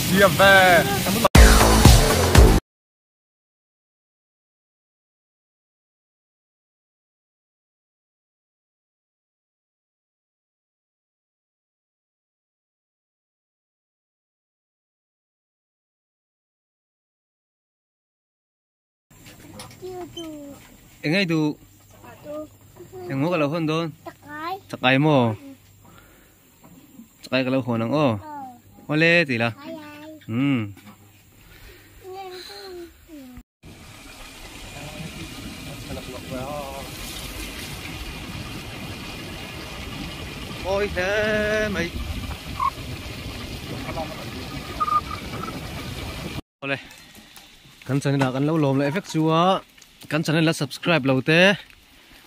Zia ve. Engai du engmaw ka lo hawn dawn chakai maw chakai ka lo hawn ang aw awle tih la umm. Ôi thế mày Ole kan channel ah kan lo lawm leh vek chu a kan channel la subscribe lo te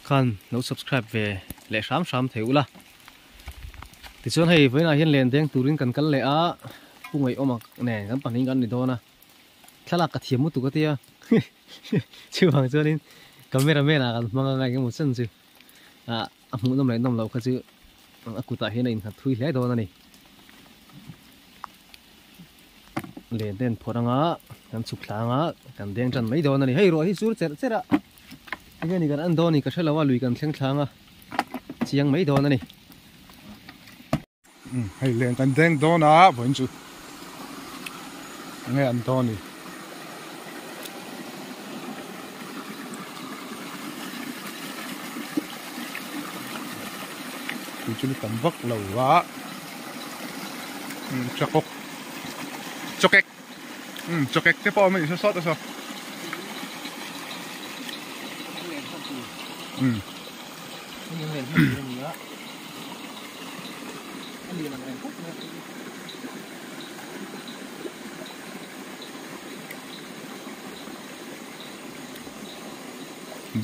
khan lo subscribe ve leh hram hram thei ula tichuan hei vawiinah hian len deng turin kan kal leh a pu ngaihawm nen kan pahnih kan ni dawn a thlalak ka thiam lutuk a tia chuvang chuanin camera man ah kan hmang anga engemaw chen chu ah a hmuhnawm leh nawm loh kha chu a kutah hian a innghat thui hle dawn a ni. Len te an phawrh anga kan chhuk thla anga kan deng tan mai dawn a ni. Hei ruah hi sur cherh cherh a enge ni kan en dawn ni ka hre lo a lui kan thleng thla anga chiang mai dawn a ni. Hei len kan deng dawn a vawiin chu enge an dawn ni. Tui chu tam vak lo a. Chakawk chawkek chawkek te pawh a awm a ni saw sawt a saw.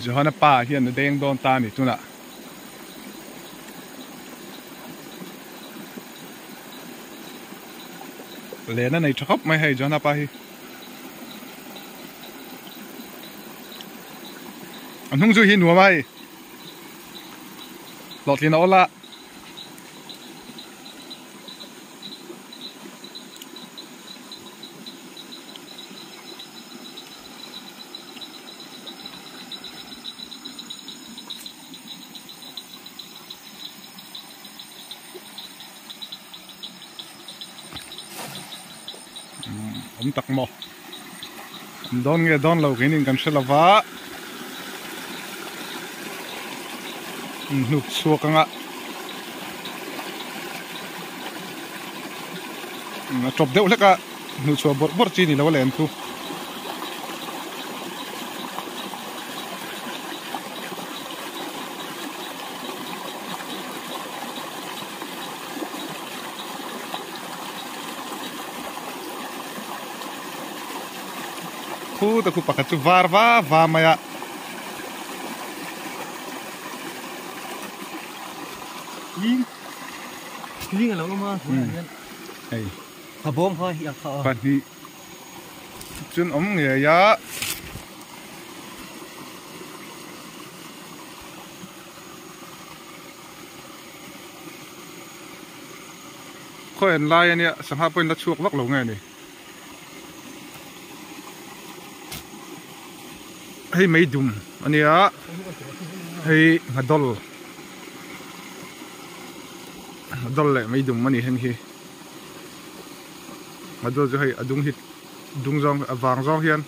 Johana pa hian a deng dawn ta a ni tunah. Len a nei tha khawp mai hei Johana pa hi. A hnung chu hi nuam a hei. Hlawhtlin a awl a. Awm tak maw? An dawn nge dawn lo keinin kan hre lova. Hnuk chhuak anga a tawp deuh hlek a hnuh chhuah bawrh bawrh chi ni lo a len thu. Khu ta khu pakhat chu var va va mai a. Ling ling a lo awm a hei a bawm kha hi a kha a pahnih chun awm ngei a khaw en lai ania sangha pawhin la chhuak vak lo nge ni hei meidum ania hei nghadol nghadol leh meidum ani heng hi nghadol chu hei a dung hi dung zawng a vang zawng hian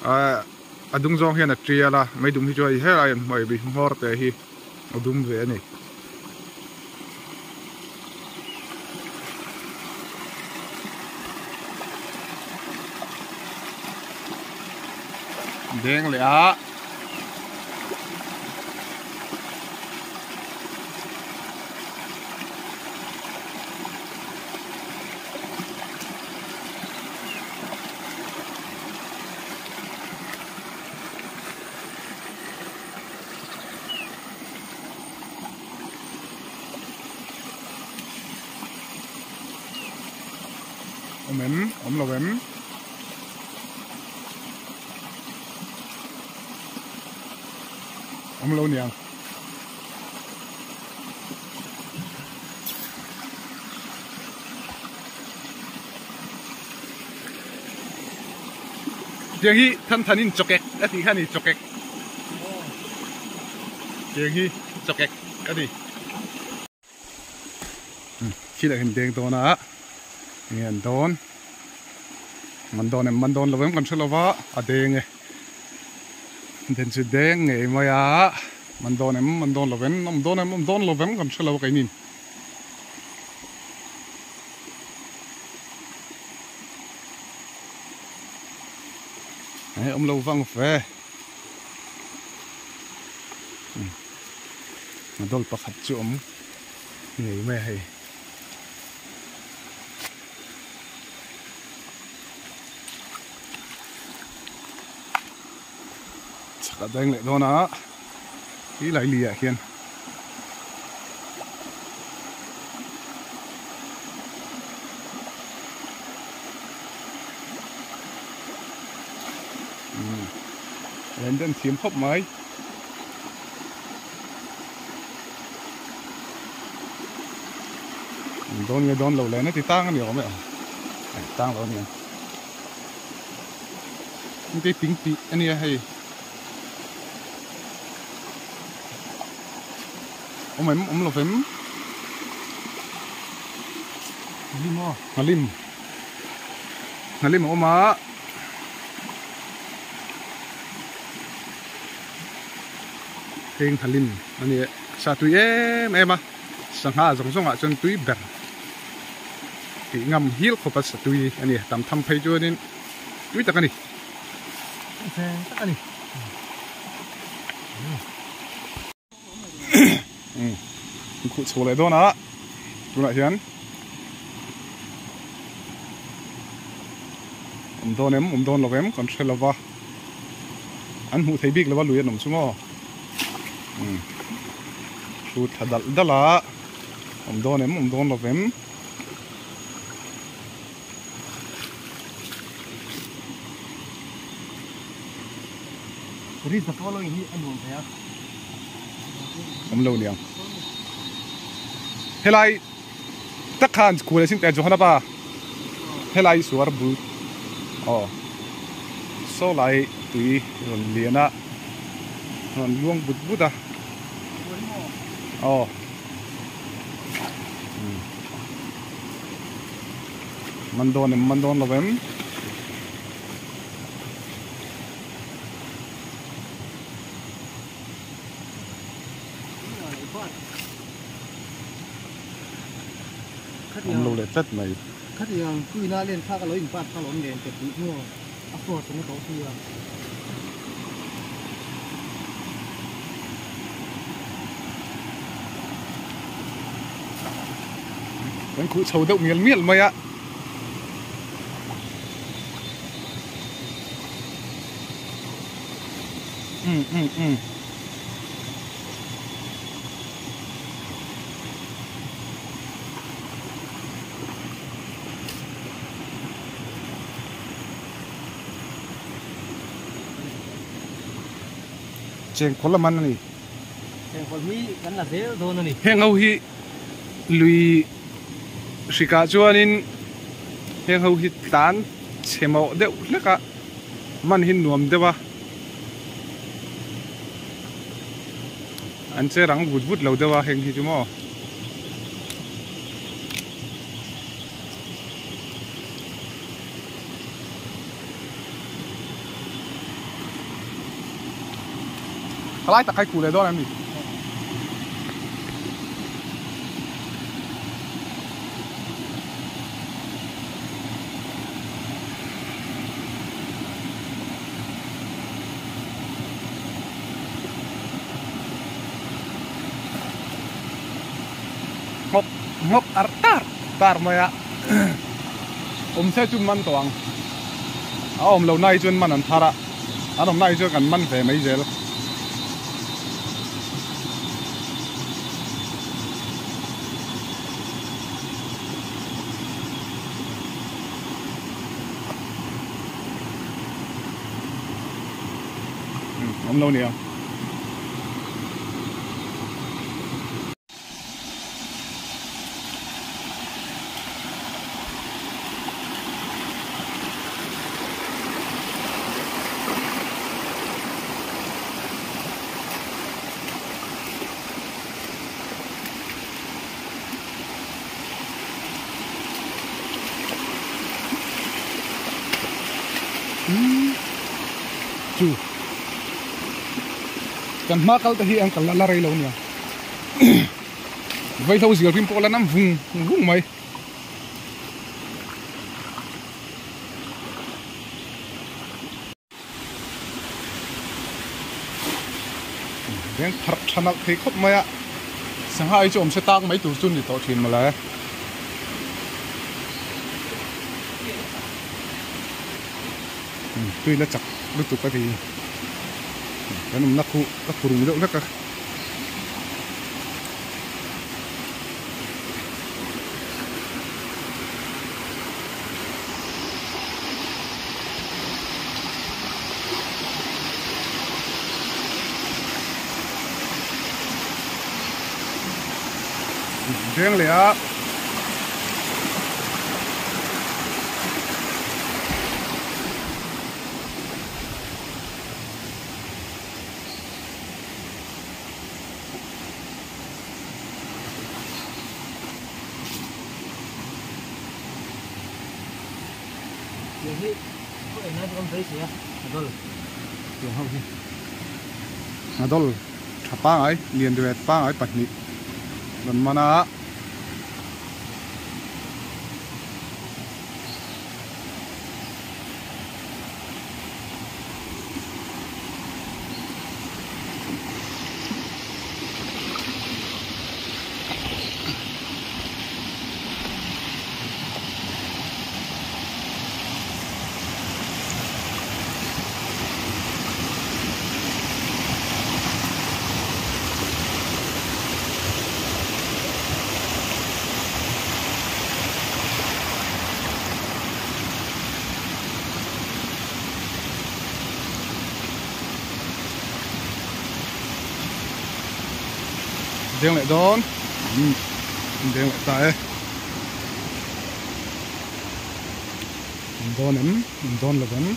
ahh a dung zawng hian a tial a meidum hi chu hei helai an hmuh a hmawr te hi a dum ve a ni. Deng leh a. Awm em? Awm lo em? Awm lo niang. Tiang hi than thanin chawkek a tih kha a ni chawkek. Tiang hi chawkek a ni. Khi lah hian deng dawn a enge an dawn man dawn em man dawn lo em kan hre lo va a deng e den chu deng ngei mai a man dawn em man dawn lo em awm dawn em awm dawn lo em kan hre lo a keinin. Awm lo vang ve a dawl pakhat chu awm ngei mai a hei. Chhak a deng leh dawn a ti lai li ah hian. Len den thiam khawp mai. Dawn nge dawn lo len a ti tang a ni awm e tang lo a ni ang. Engti ping pih a nia hei. Awm em awm lo vem. Nghalim aw. Nghalim. Nghalim a awm a. Heng nghalim a ni e. Sa tui em em a. Sangha zawng zawng ah chuan tui ber tih ngam hil khawp a sa tui a ni. Tam tham phei chuanin tui tak a ni. Tak a ni. Khuh chho leh dawn a tunah hian awm dawn em awm dawn lo em kan hre lo va an hmuh thei bik lo va lui an awm chu maw thu thla dalh dalh a awm dawn em awm dawn lo em. Read the following hi a nuam thei a. Awm lo niang. Helai tak khan khul sin te Johana pa. Helai suar bul. Aw. Saw lai tui rawn lian a. Rawn luang but but a. Aw. Man dawn em man dawn lo em. Awm lo leh tlat mai. Khatiang tuina len kha ka lo inpat kha lo nen te tih maw a force an tawh sia. Kan khuh chho deuh mial mial mai a. Um um um. Chengkawl a man a ni. Chengkawl hi kan la zel dawn a ni. Heng ho hi lui hrikah chuanin heng ho hi tlan chhe mawh deuh hlek a man hi nuam deuh a an che rang vut vut lo deuh a heng hi chu maw. Ka lai tak khai khu leh dawn em ni? Ngawk ngawk ar tar tar mai a awm se chu man tawh ang a awm lo na hi chuan man an thar a an awm na hi chuan kan man ve mai zel. Awm lo nia. Kan hma kal te hi an kal la rei lo nia. Vaihlo zir rim pawh la nam vung vung mai. Veng pharh tha nalh thei khawp mai a, sangha hi chu awm se tak mai tur chu ni tawh thin mawle. Tui la chak lutuk a ti, kan awmna khuh ka khurung deuh hlek a. Veng leh a Nghadowl tha pangai lian ret pangai pahnih rawn man a. Deng leh dawn umm deng leh ta e dawn em dawn lo em.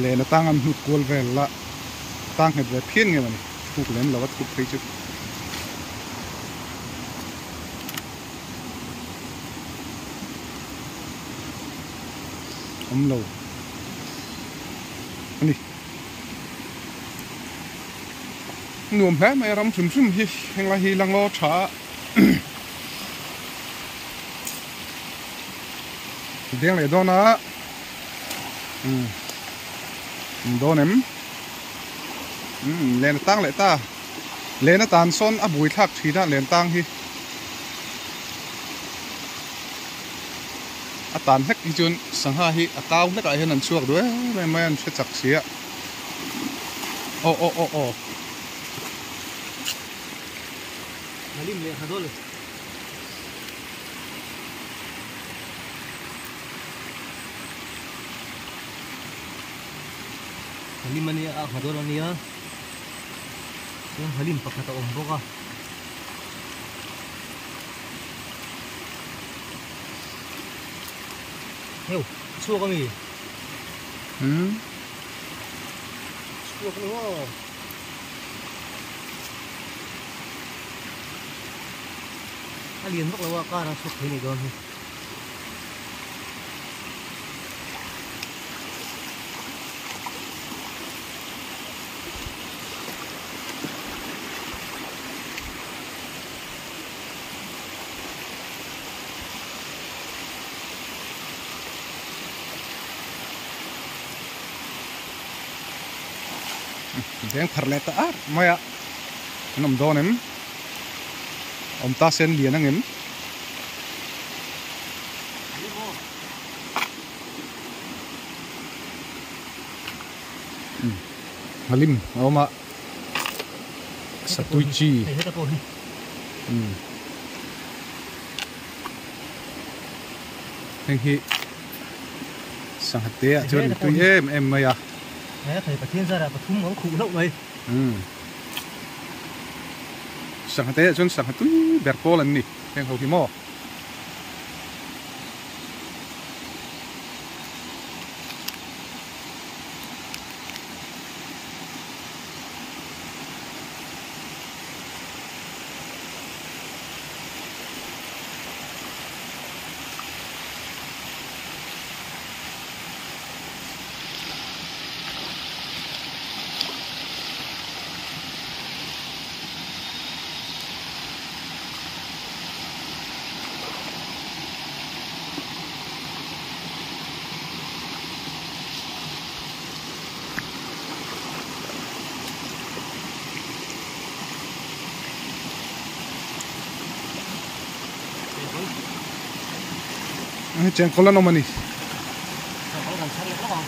Len atang an hnut kual vel la tang nghet ve phian nge mawni thuk lem lo a thuk phei chu. Awm lo a ni. Nuam hle mai a ram hrim hrim hi henglai hi la ngaw tha a deng leh dawn a umm dawn em umm len a tang leh ta len a tan sawn a bui thlak thin a len tang hi a tan hlek hi chuan sangha hi a kau hlek ah hian an chhuak duh em em mai a an hre chak si a aw aw aw aw. Halim leh Hadol. Halim ania a Hadol ania chuan Halim pakhat a awm bawk a. Heuh chhuak ami? Hmm. Chhuak ani maw? A lian vak lo a car a chhuak thei nih dawn hi. Veng phar leh ta ar mai a an awm dawn em awm ta sen lian ang em. Halim a awm a satui chi heng hi sangha te ah chuan tui em em mai a. He Pathian zarah pathum ang khuh hlauh mai. Sangha te ah chuan sangha tui ber pawl an ni heng ho hi maw. Hei chengkawl an awm a ni. Chengkawl kan chhar leh lawk ang.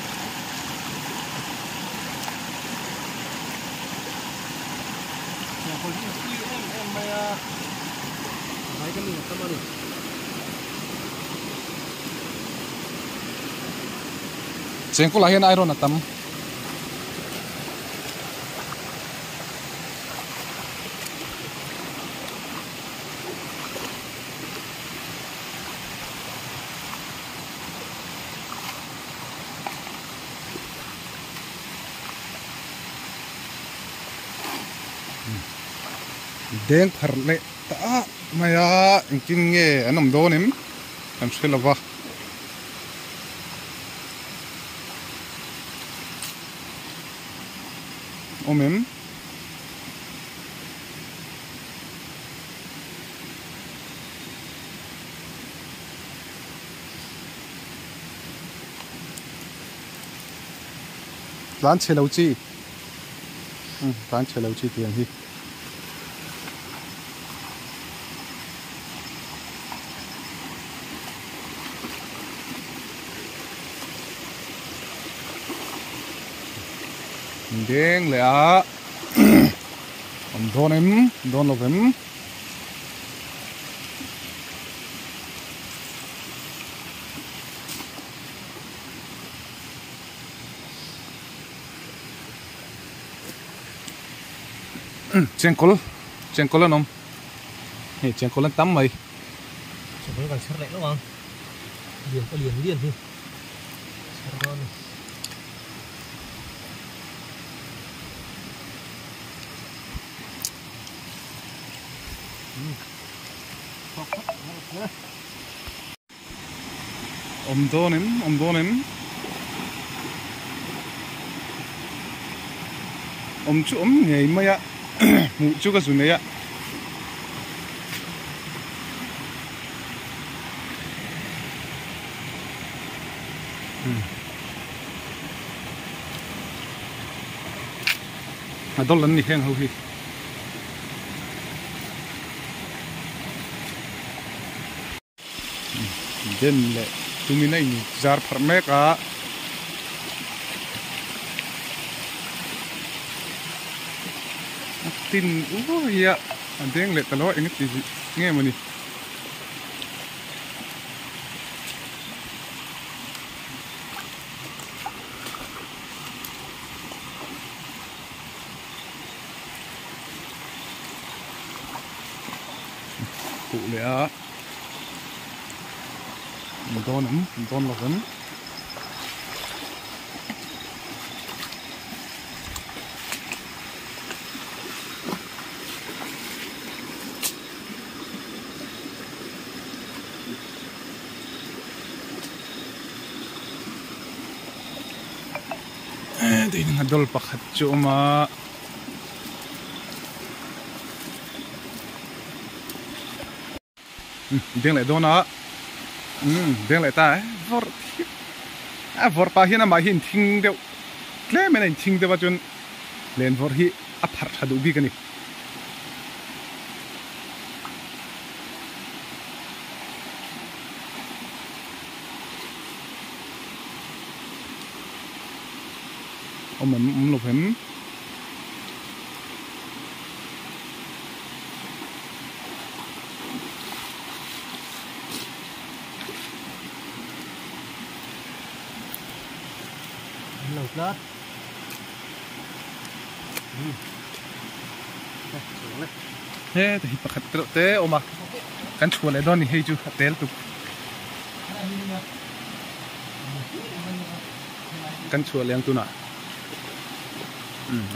Chengkawl hi a tui em em mai a, vitamin a tam a ni. Chengkawl ah hian iron a tam. Deng phar leh ta mai a engtin nge an awm dawn em kan hre lo va. Awm em? Tlan chhe lo chi tlan chhe lo chi tiang hi. Deng leh a awm dawn em dawn lo vem. Chengkawl chengkawl an awm hei chengkawl an tam mai. Chengkawl kan chher leh lo ang lian pawh lian lian hi chher dawn a ni. Awm dawn em awm dawn em awm chu awm ngei mai a hmuh chu ka zu nei a. A dawl an ni heng ho hi. Den leh tumin a in zar pharh mek a. A tin uai a a deng leh ta lo a eng ti nge mawni. Kuh leh a an dawn em an dawn lo vem. Tin a dawl pakhat chu a awm a. Deng leh dawn a umm deng leh ta e vawrh thip a vawrh pah hian amah hi in thing deuh tlem in a in thing deuh a chuan len vawrh hi a pharh tha duh bik a ni. Awm em awm lo em. An lo tlat. He te hi pakhat te reuh te awm a kan chhuah leh dawn a ni hei chu a tel tuk. Kan chhuah leng tunah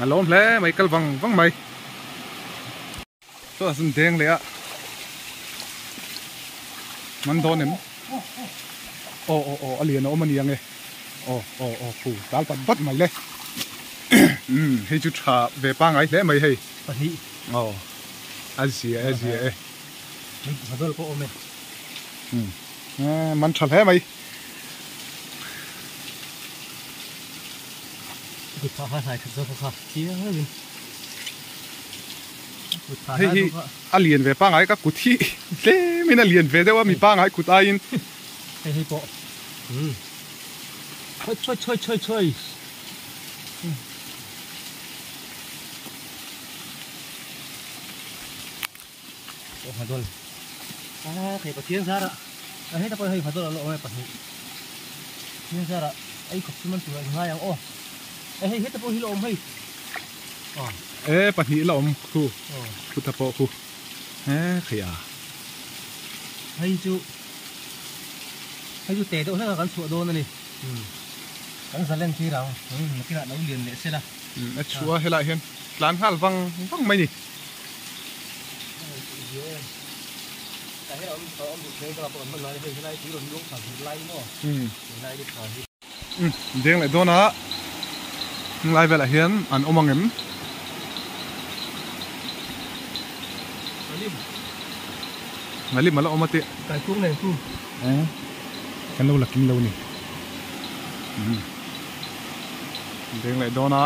a lawm hle mai kal vang vang mai chutah chuan deng leh a man dawn em aw aw aw a lian a awm a ni ang e aw aw aw khu dal pat pat mai le umm hei chu tha ve pangai hle mai hei pahnih aw a zia e a zia e pawh awm e umm man tha hle mai. Hei hi a lian ve pangai ka kut hi tlemin a lian ve deuh a mi pangai kut aiin. Hei hei pawh umm choi choi choi choi choi Aw nghadol a thei Pathian zarah a heta pawh hei nghadol a lo awm e pahnih Pathian zarah ei khawp chu man tur a ngai ang aw e hei heta pawh hi la awm hei aw e pahnih la awm khu khuta pawh khu e khei a hei chu hei chu te deuh hlek a kan chhuah dawn a ni kan zalen tir ang nakinah lo lian leh sela a chhuah helaiah hian tlan nghal vang vang mai a ni. Deng leh dawn a heng lai velah hian an awm ang em? Ngalim a la awm a tih. Kan lo la kim lo a ni. Deng leh dawn a.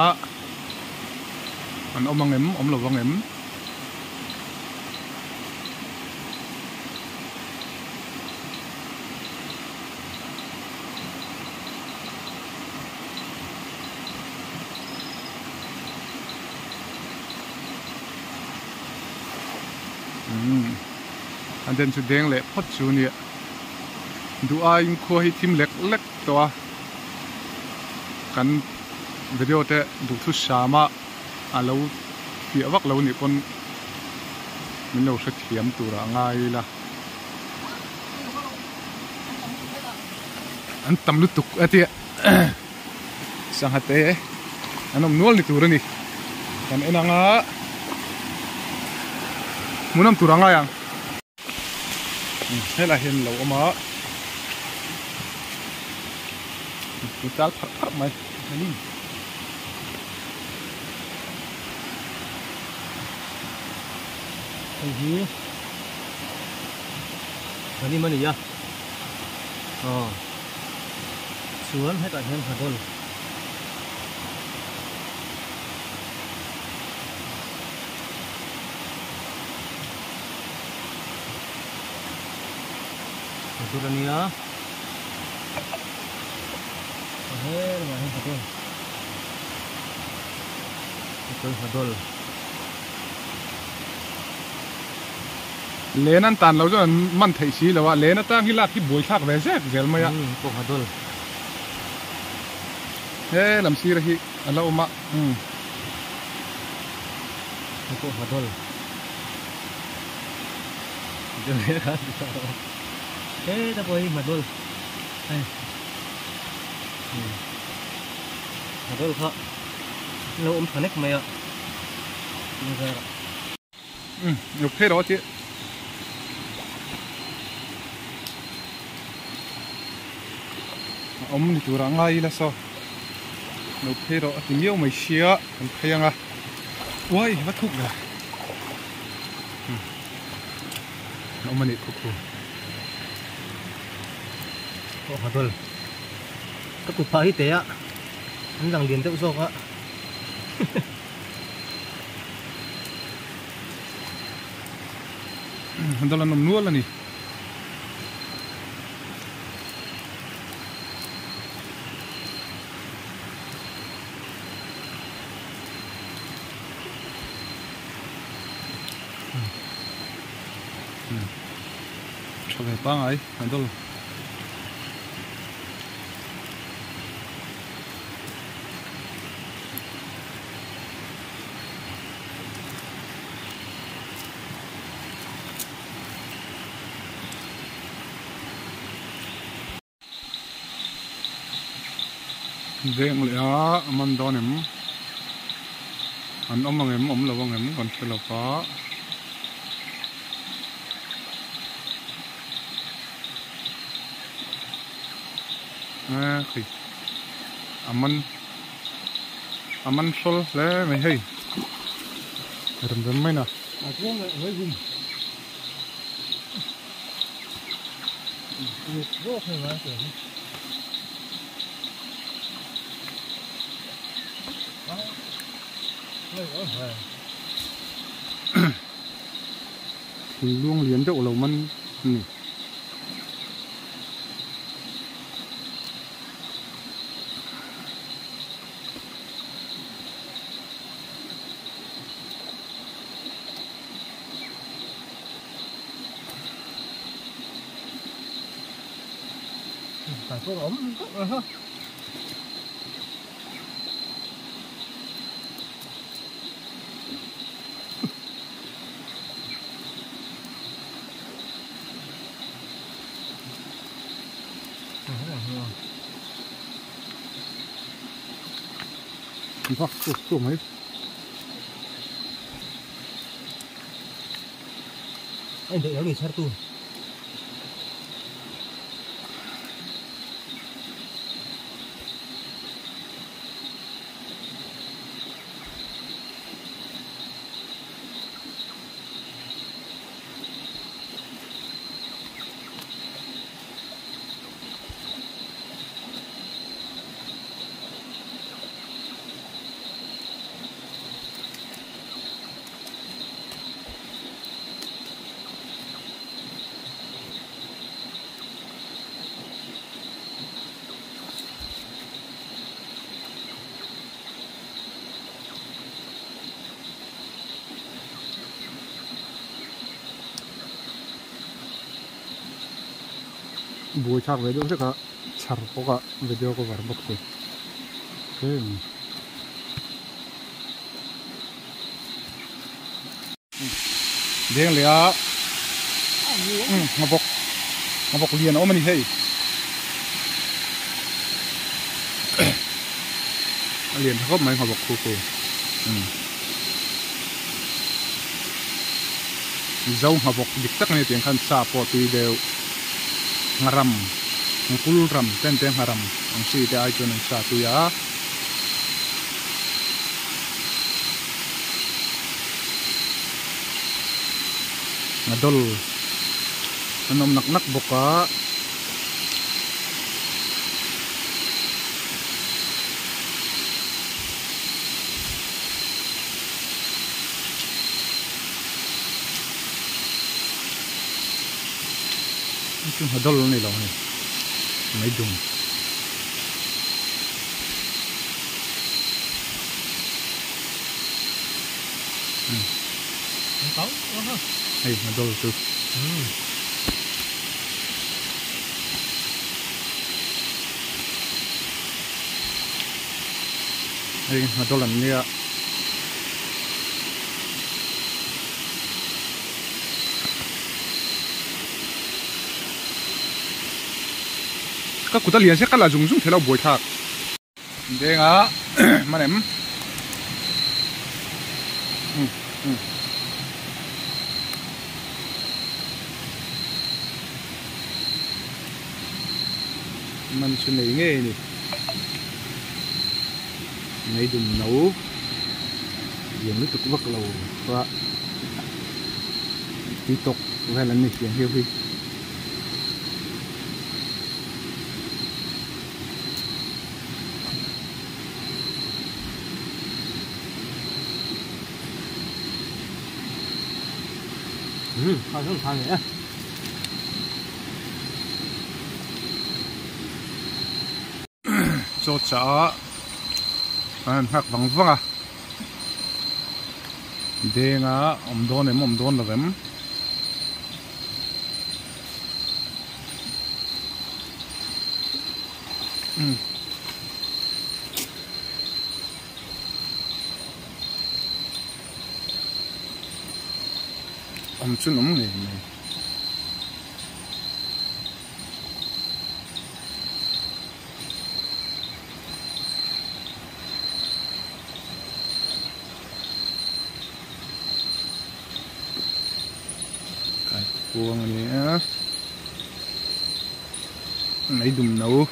An awm ang em? Awm lo vang em? Umm a den chu deng leh phawt chu nia duh aiin khua hi thim lek lek tawh a kan video te duhthusam a a lo fiah vak lo nih pawn min lo hrethiam tur ah ngai ila an tam lutuk a tia sangha te an awm nual ni tur a ni kan en ang a hmunawm tur a ngai ang helai hian lo awm a chal pharh pharh mai Hei hi Hanim a ni a aw chuan hetah hian hnadawl hnadawl a nia a helamah hian hnadawl hnadawl. Len an tan lo chuan an man theih si lo a, len atang hi lak hi buai thlak ve zek zel mai a. Umm pawh nghadol. He lam sir hi a la awm a, umm. Hei pawh nghadol. Heta pawh hi nghadol. Hei. Umm. Nghadol kha lo awm tha nek mai a. Nguk phei rawh tih. A awm ni turah ngai ila saw. Lo phei rawh a ti miau mai sia kan phei anga. Uai va thuk ve. A awm a nih khawp khu. Aw hadol. Ka kut phah hi teh a. An lang lian deuh zawk a. Handle an awm nual a ni. Tha ve pangai handle. Veng leh a a man dawn em an awm ang em awm lo ang em kan hre lo va. Hei a man a man hrawl hle mai hei rem rem mai na. A chuang leh mai hum zawk hei ngai tur hi. Thingluang lian deuh lo man a ni. Vak chu chu mai. Anh đợi nó để sát tu. Bùi thak ve deuh hlek a chhar bawk a video cover bawk si deng leh a nghabawk nghabawk lian a awm a ni hei a lian tha khawp mai nghabawk khu khu mizo nghabawk dik tak a ni tiang khan sa pawh tui deuh. Ngharam ngkul ram ten te ngharam ang chi te ai chuan an sa tui a. Ngadawl an awm nak nak bawk a. Chu ngadawl a ni lo hei mai dum. Hei ngadawl chu. Hei ngadawl an nia. Ka kut a lian sia ka la zung zung thei lo buai thlak. Deng a hman em. Man chu nei ngei ni. Mei dum no lian lutuk vak lo a tui tawk vel an ni thiam hiau hi. Chaw chah a an nghak vang vang a deng a awm dawn em awm dawn lo em. Awm chu an awm ngei mai. Kuang a ni a mai dum no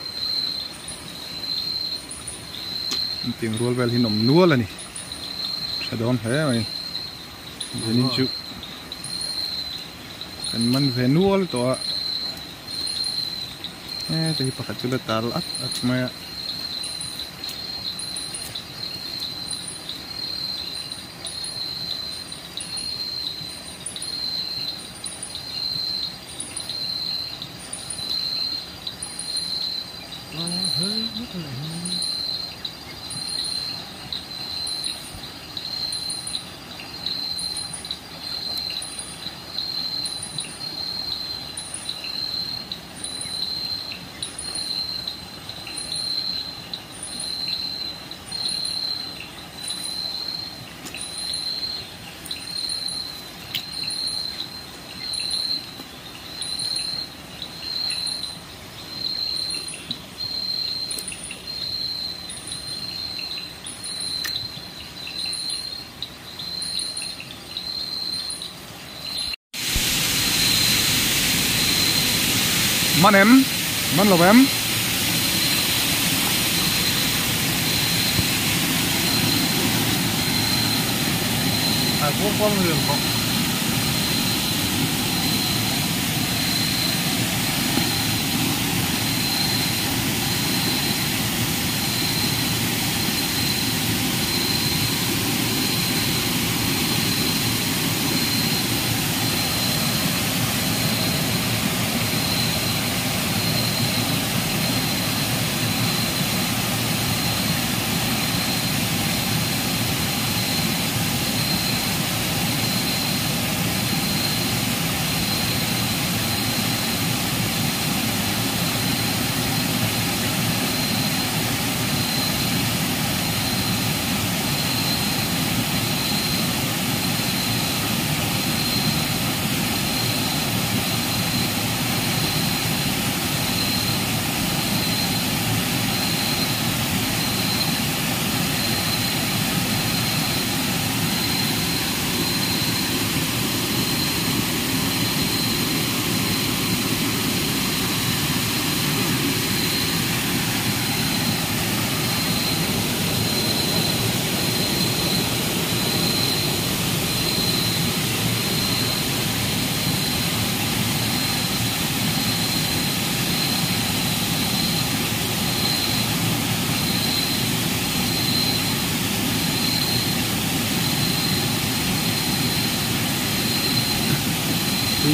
tiang rual vel hi an awm nual a ni tha dawn hle mai zanin chu kan man ve nual tawh a heta hi pakhat chu la tal at at mai a. Man em? Man lo em? À, cũng có người không?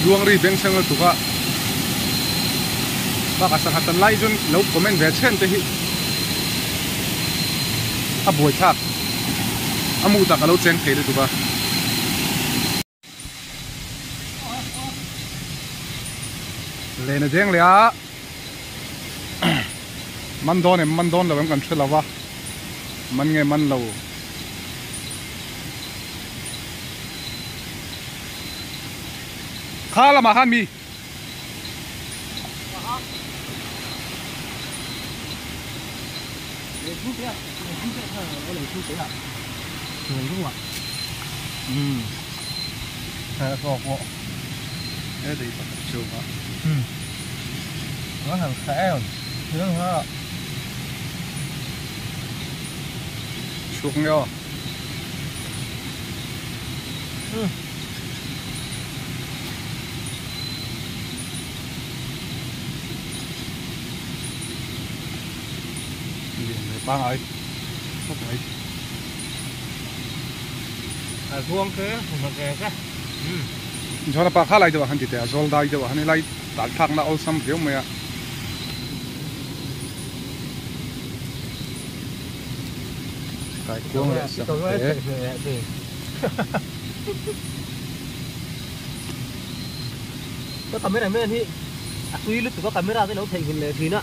Luang ri beng chheng lutuk a bakah sangha tan lai chuan lo comment ve chhen te hi a buai thlak a mu tak a lo cheng thei lutuk a. Len a deng leh a man dawn em man dawn lo em kan hre lo va man nge man lo. Kha lamah khan mi. Chuk nge aw. Lian ve pangai khawp mai. A zuang te hmu ve te. Chuan a pa kha lai deuh ah khan ti teh a zawl dai deuh ah khan helai tan thlak na awlsam viau mai a. Kaikuang leh sak te. Ka camera man hi a tui lutuk a camera te lo theihnghilh leh thin a.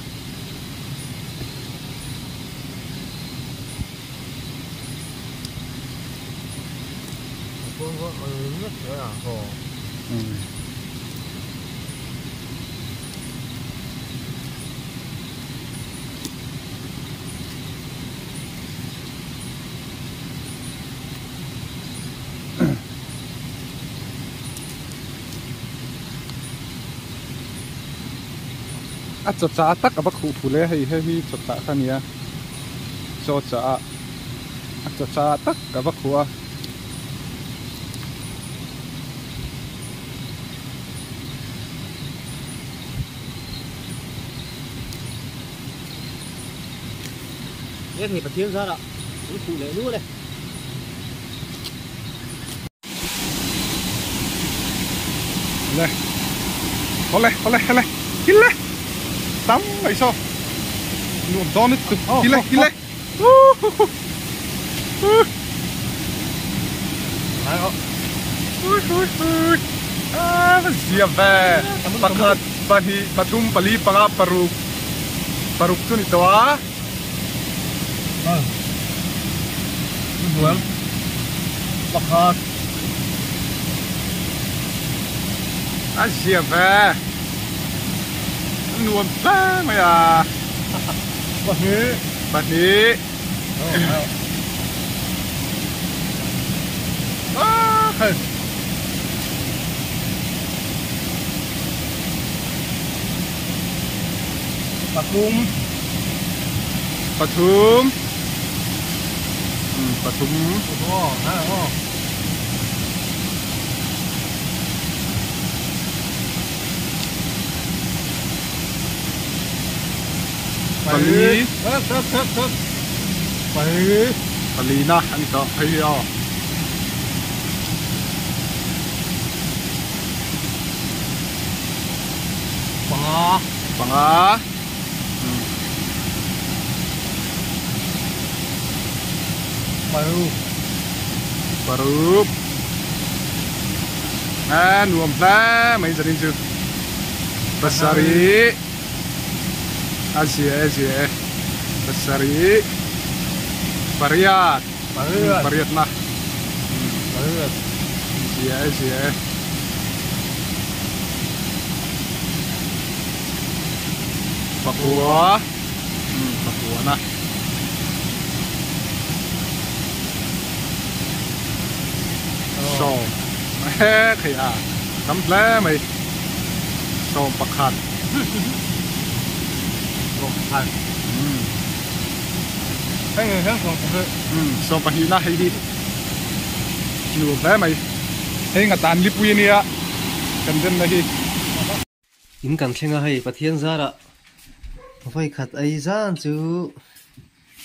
A chaw chah tak a va khuh phul e hei hei hi chaw chah kha a nia chaw chah a a chaw chah tak a va khuh a. Hei Pathian zarah an khuh leh nual e. Le ole ole hele hile tam mai so nuam dawn lutuk hile hile zia ve pakhat pahnih pathum pali panga paruk paruk chu ni tawh a. Pakhat a zia ve a nuam hle mai a pahnih pahnih ah hei. Pathum. Pathum. Pathum. Pali. Pali. Pali na ani tawh phei hi aw. Panga. Panga. Paruk. Paruk. A nuam hle mai zanin chu. Pasarih. A zia e zia e. Pasarih. Pariat. Pariat. Pariat na. Pariat. Zia e zia e. Pakua. Pakua na. Sawm. He khei a. Tam hle mai. Sawm pakhat. Sawm pakhat. Sawm pahnih na hei hi. Nuam hle mai. Hei nga tan lipui ania kan denna hi. In kan thleng a hei Pathian zarah vawi khat ei zan chu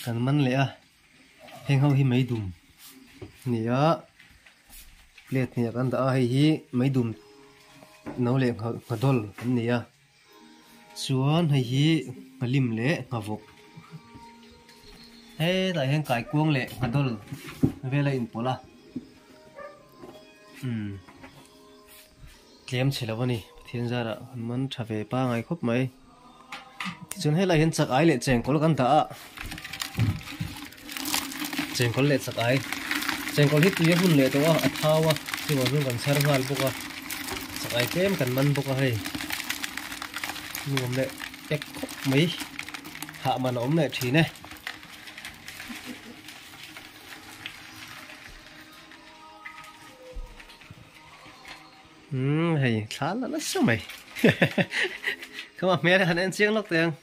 kan man leh a heng ho hi meidum a ni a plate hnih ah kan dah a hei hi meidum no leh nghadawl an ni a chuan hei hi nghalim leh nghavawk hetah hian kaikuang leh nghadawl vel a inpawlh a umm. Tlem chhe lo a ni, Pathian zarah kan man tha ve pangai khawp mai. Tichuan helai hian chak ai leh chengkawl kan dah a, chengkawl leh chak ai, chengkawl hi tui a hun leh tawh a, a thau a, chuvang chuan kan chhar nghal bawk a, chak ai tlem kan man bawk a hei, nuam leh pek khawp mai, hah man a awm leh thin e. Umm hei thla la nasa mai khama hmel han en chiang lawk teh ang.